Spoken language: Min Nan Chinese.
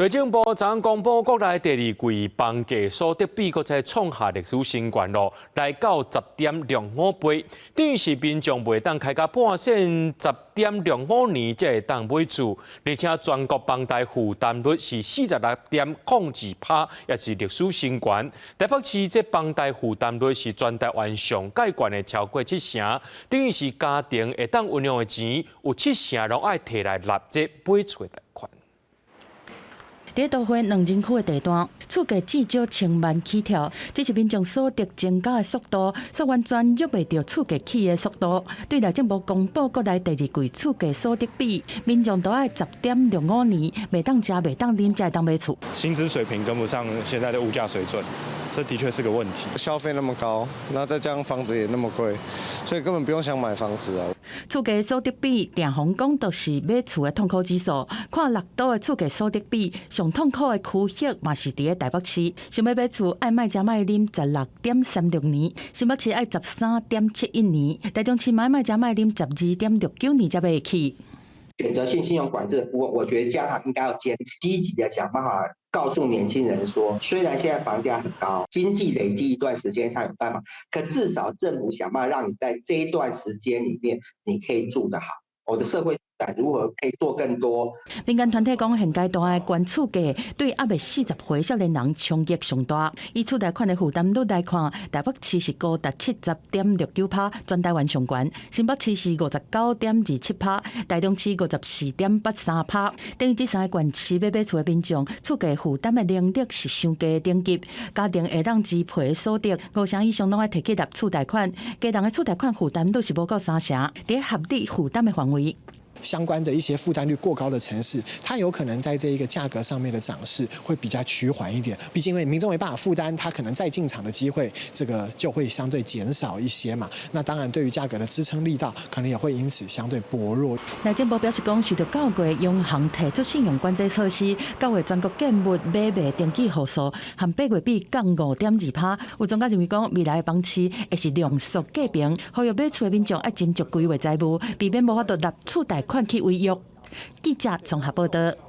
內政部昨公布國內第二季房價所得比，閣再創下歷史新高咯，來到10.65倍，等於是民眾袂當開甲半仙10.65年才會當買厝，而且全國房貸負擔率是46.02%，也是歷史新高。台北市這房貸負擔率是全台灣上蓋懸的超過七成，等於是家庭會當運用的錢有七成攏愛提來納這買厝的貸款。佇都會兩人區的地段，厝價至少千萬起跳，只是民眾所得增加的速度，煞完全約袂著厝價起的速度。對內政部公布國內第二季厝價所得比，民眾都愛10.65年，袂當食袂當啉，才會當買厝。薪資水平跟不上現在的物價水準，這的確是個問題。消費那麼高，那再加上房子也那麼貴，所以根本不用想買房子啊。厝價所得比，定方講都是買厝的痛苦指數。看六都的厝價所得比，上痛苦的區域嘛是佇咧台北市。想欲買厝，愛莫食莫啉16.36年，新北市愛13.71年，台中市嘛莫食莫啉12.69年才買會起。選擇性信用管制的部分，我覺得央行應該要堅持積極的想辦法告訴年輕人說，雖然現在房價很高，經濟累積一段時間才有辦法，可至少政府想辦法讓你在這一段時間裡面，你可以住得好。我的社會如何可以做更多？民間團體講，現階段的懸厝價對猶未40歲少年人衝擊上大。以厝貸款的負擔率來看，台北市是高達70.69%，全台灣上懸；新北市是59.27%，台中市54.83%。等於這三個縣市欲買厝的民眾，厝價負擔的能力是傷低等級，家庭會當支配的所得五成以上攏愛提去納厝貸款，家人的厝貸款負擔率是無夠三成，佇合理負擔的範圍。相關的一些負擔率過高的城市，它有可能在這一個價格上面的漲勢會比較趨緩一點。畢竟因為民眾沒辦法負擔，他可能再進場的機會，這個就會相對減少一些嘛。那當然，對於價格的支撐力道，可能也會因此相對薄弱。內政部表示講，受著九月央行提出信用管制措施，九月全國建物買賣登記戶數和八月比降5.2%。有專家認為講，未來的房市會是量縮價平，呼籲買厝的民眾愛斟酌規劃財務，避免無法度納厝貸款去違約。記者綜合報道。